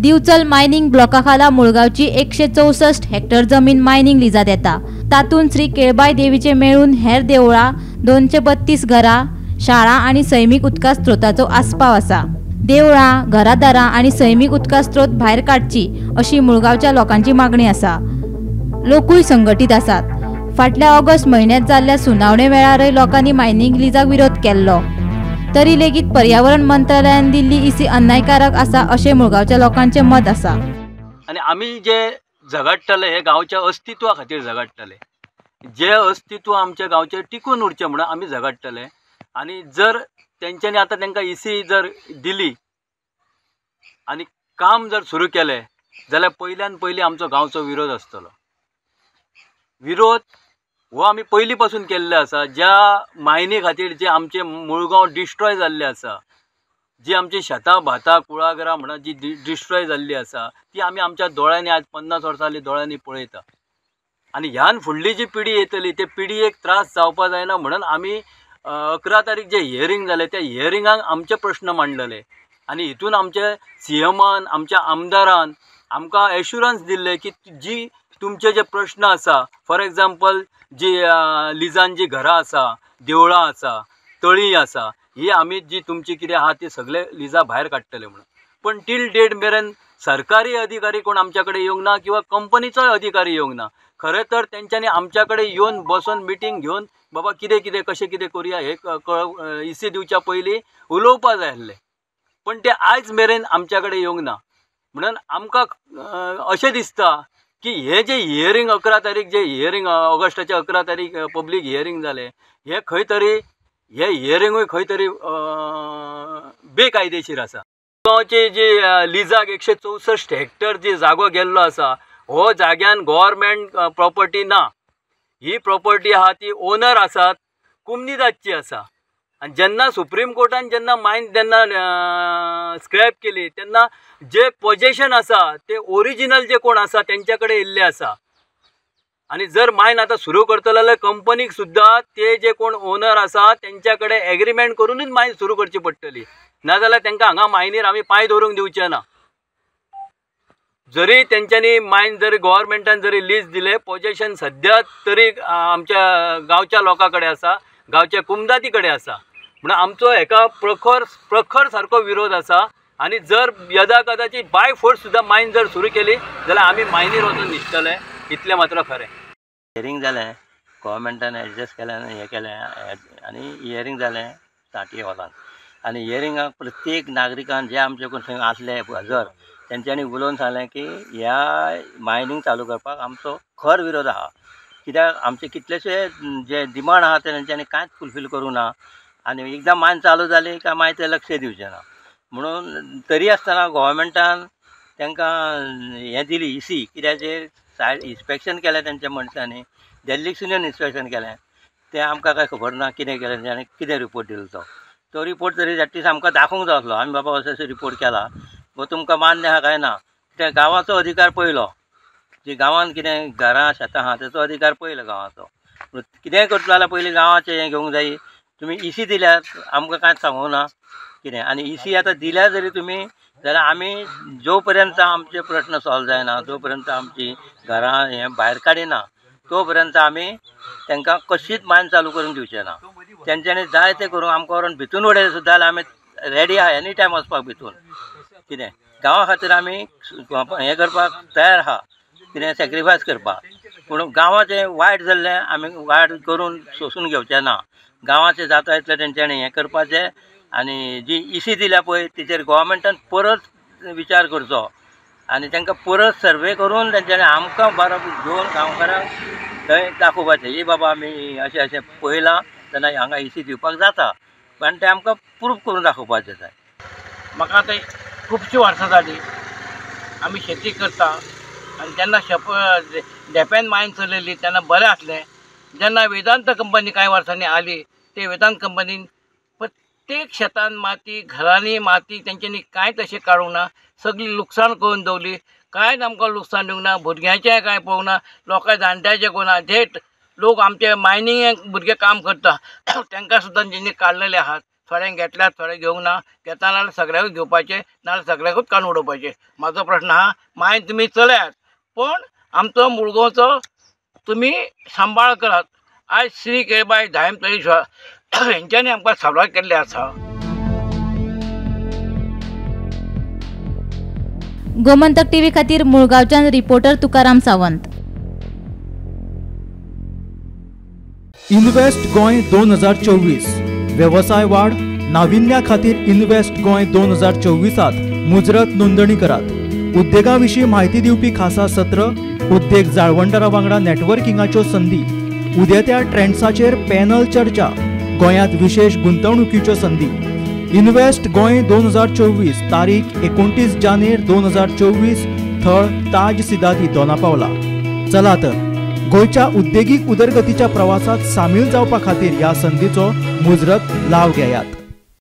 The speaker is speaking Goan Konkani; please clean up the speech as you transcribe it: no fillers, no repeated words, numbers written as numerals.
दिवचल मायनिंग ब्लॉका खाला मुळगांवची 164 हेक्टर जमीन मायनिंग लिजात येता. तातूंत श्री केळबाय देवीचे मेळून हेर देवळां, 232 घरां, शाळा आनी सैमीक उदका स्त्रोताचो आस्पाव आसा. देवळां, घरादारां आनी सैमीक उदका स्त्रोत भायर काडची अशी मुळगांवच्या लोकांची मागणी आसा. लोकूय संघटीत आसात. फाटल्या ऑगस्ट म्हयन्यांत जाल्ल्या सुनावणे वेळारय लोकांनी मायनिंग लिजाक विरोध केल्लो. तरी लेगीत पर्यावरण मंत्रालयान दिल्ली इसी अन्यायकारक आसा अशें मुळगांवच्या लोकांचें मत आसा. आनी आमी जे झगडटले हे गांवच्या अस्तित्वा खातीर झगडटले, जे अस्तित्व आमच्या गांवचें टिकून उरचें म्हणून आमी झगडटले. आनी जर तेंच्यांनी आतां तांकां इसी जर दिली आनी काम जर सुरू केलें जाल्यार पयल्यान पयलीं आमचो गांवचो विरोध आसतलो. विरोध हो आमी पयलीं पासून केल्ले आसा. ज्या मायनी खातीर जे आमचे मुळगांव डिस्ट्रॉय जाल्ले आसा, जी आमची शेतां भातां कुळागरां म्हणा जी डिस्ट्रॉय जाल्ली आसा ती आमी आमच्या दोळ्यांनी आज 50 वर्सां जालीं दोळ्यांनी पळयता. आनी ह्यान फुडली जी पिढी येतली ते पिढयेक त्रास जावपा जायना म्हणून आमी 11 तारीख जे हियरींग जालें त्या हियरिंगाक आमचे प्रश्न मांडलेले आनी हितून आमचे सीएमान आमच्या आमदारान आमकां एश्युरन्स दिल्ले की जी तुमचे जे प्रश्न आसा, फॉर एग्जाम्पल जी लिजान जी घरां आसा, देवळां आसा, तळी आसा, ही आमी जी तुमची कितें आहा ती सगळे लिजा भायर काडटले म्हणून. पण टील डेट मेरेन सरकारी अधिकारी कोण आमच्या कडेन येवंक ना किंवा कंपनीचोय अधिकारी येवंक ना. खरें तर तेंच्यांनी आमच्या कडेन येवन बसून मिटींग घेवन बाबा कितें कितें कशें कितें करुया हे इसी दिवच्या पयलीं उलोवपा जाय आसलें, पण ते आयज मेरेन आमच्या कडेन येवंक ना. म्हणून आमकां अशें दिसता की हे जे हियरींग 11 तारीख जे हियरींग ऑगस्टाचे 11 तारीख पब्लीक हियरींग जालें हे खंय तरी हे हियरिंगूय खंय तरी बेकायदेशीर आसा. गांवचे जे लिजाक 164 हेक्टर जी जागो गेल्लो आसा हो जाग्यान गव्हर्मेंट प्रॉपर्टी ना. ही प्रॉपर्टी आहा ती ओनर आसात कुमनीदादची आसा. आनी जेन्ना सुप्रीम कोर्टान जेन्ना मायन जेन्ना स्क्रॅप केली तेन्ना जे पोजेशन आसा ते ओरिजिनल जे कोण आसा तेंच्या कडेन येयल्ले आसा. आनी जर मायन आतां सुरू करतलो जाल्यार कंपनीक सुद्दां ते जे कोण ओनर आसा तेंच्या कडेन एग्रीमेंट करूनच मायन सुरू करची पडटली, नाजाल्यार तांकां हांगा मायनीर आमी पांय दवरूंक दिवचे ना. जरी तेंच्यांनी मायन जरी गव्हर्मेंटान जरी लीज दिले, पोजेशन सद्या तरी आमच्या गांवच्या लोकां कडेन आसा, गांवच्या कुमदाती कडेन आसा. म्हणून आमचो हेका प्रखर प्रखर सारको विरोध आसा. आनी जर यदा कदाचित बाय फोर्स सुद्दां मायन जर सुरू केली जाल्यार आमी मायनीर वचून न्हिदतले इतलें मात्र खरें. हियरींग जालें, गव्हर्मेंटान एडजस्ट केलें आनी हें केलें आनी हियरींग जालें साठी हॉलान. आनी हियरिंगाक प्रत्येक नागरिकान जे आमचे कोण थंय आसले हजर तेंच्यांनी उलोवन सांगलें की ह्या मायनींग चालू करपाक आमचो खर विरोध आहा. कित्याक आमचे कितलेशे जे डिमांड आहा ते तेंच्यांनी कांयच फुलफील करूंक ना आनी एकदां मायन चालू जाली काय मागीर ते लक्ष दिवचें ना. म्हणून तरी आसतना गव्हर्मेंटान तांकां हें दिली इसी, कित्याचेर सायड इन्स्पेक्शन केलें तेंच्या मनशांनी, दिल्लीकसून येवन इन्स्पेक्शन केलें, तें आमकां कांय खबर ना कितें केलें तेंच्यांनी, कितें रिपोर्ट दिलो तो तो रिपोर्ट तरी एटलिस्ट आमकां दाखोवंक जाय आसलो आमी बाबा असो असो रिपोर्ट केला गो तुमकां मान्य आहा काय ना. कित्याक गांवाचो अधिकार पयलो, जी गांवान कितें घरां शेतां आहा तेचो अधिकार पयलो गांवाचो. कितेंय करतलो जाल्यार पयलीं गांवाचें हें घेवंक जाय. तुमी इसी दिल्यार आमकां कांयच सांगूंक ना कितें, आनी इसी आतां दिल्या जरी तुमी जाल्यार आमी जो पर्यंत आमचे प्रश्न सॉल्व जायना, जो पर्यंत आमची घरां हें भायर काडिना तो पर्यंत आमी तांकां कशीच मायन चालू करून दिवचे ना. तेंच्यांनी जाय तें करूंक आमकां व्हरून भितून उडयलें सुद्दां जाल्यार आमी रेडी आहा एनी टायम वचपाक भितून. कितें गांवा खातीर आमी हें करपाक तयार आहा, कितें सॅक्रिफायस करपाक, पूण गांवाचें वायट जाल्लें आमी वायट करून सोंसून घेवचें ना. गांवाचें जाता इतलें तेंच्यांनी हें करपाचें. आनी जी इसी दिल्या पळय तिचेर गव्हर्मेंटान परत विचार करचो आनी तांकां परत सर्वे करून तेंच्यांनी आमकां बरोबर घेवन गांवकारांक थंय दाखोवपाचें, ही बाबा आमी अशें अशें पळयलां तेन्ना हांगा इसी दिवपाक जाता, पण तें आमकां प्रूफ करून दाखोवपाचें जाय. म्हाका आतां खुबशीं वर्सां जालीं आमी शेती करता आनी जेन्ना धेंप्यान मायन चलयली तेन्ना बरें आसलें. जेन्ना वेदांत कंपनी कांय वर्सांनी आली ते वेदांत कंपनीन प्रत्येक शेतान माती, घरांनी माती तेंच्यांनी कांयच अशें काडूंक ना, सगळी लुकसाण करून दवरली. कांयच आमकां लुकसाण दिवंक ना, भुरग्यांचें कांय पळोवंक ना, लोकां जाणट्यांचें करूंक ना. जे लोक आमचे मायनिंगाक भुरगे काम करता तांकां सुद्दां तेंच्यांनी काडलेले आहात. थोड्यांक घेतल्यात, थोडे घेवंक ना. घेता नाल्यार सगळ्यांकूच घेवपाचें, नाल्यार सगळ्यांकूच काडून उडोवपाचें. म्हाजो प्रश्न आहा, मायन तुमी चलयात पूण आमचो मुळगांवचो तुमी सांबाळ करात. आयज श्री केळबाय धायम तळेश्वर हेंच्यांनी आमकां साबार केल्लें आसा. गोमंतक टीव्ही खातीर मुळगांवच्यान रिपोर्टर तुकाराम सावंत. इन्व्हेस्ट गोंय 2024 वेवसाय वाड नाविन्या खातीर इन्व्हेस्ट गोंय 2024 मुजरत नोंदणी करात. उद्देगा विशीं म्हायती दिवपी खासा सत्र, उद्देग जाळवणदारा वांगडा नेटवर्किंगाच्यो संदी, उदेत्या ट्रेंड्साचेर पॅनल चर्चा, गोंयांत विशेष गुंतवणुकीच्यो संदी. इन्व्हेस्ट गोंय 2024 तारीख 29 जानेर 2024, थळ ताज सिदादी, दोनापावला. चला तर गोंयच्या उद्देगीक उदरगतीच्या प्रवासात सामील जावपा खातीर ह्या संदीचो मुजरत लाव घेयात.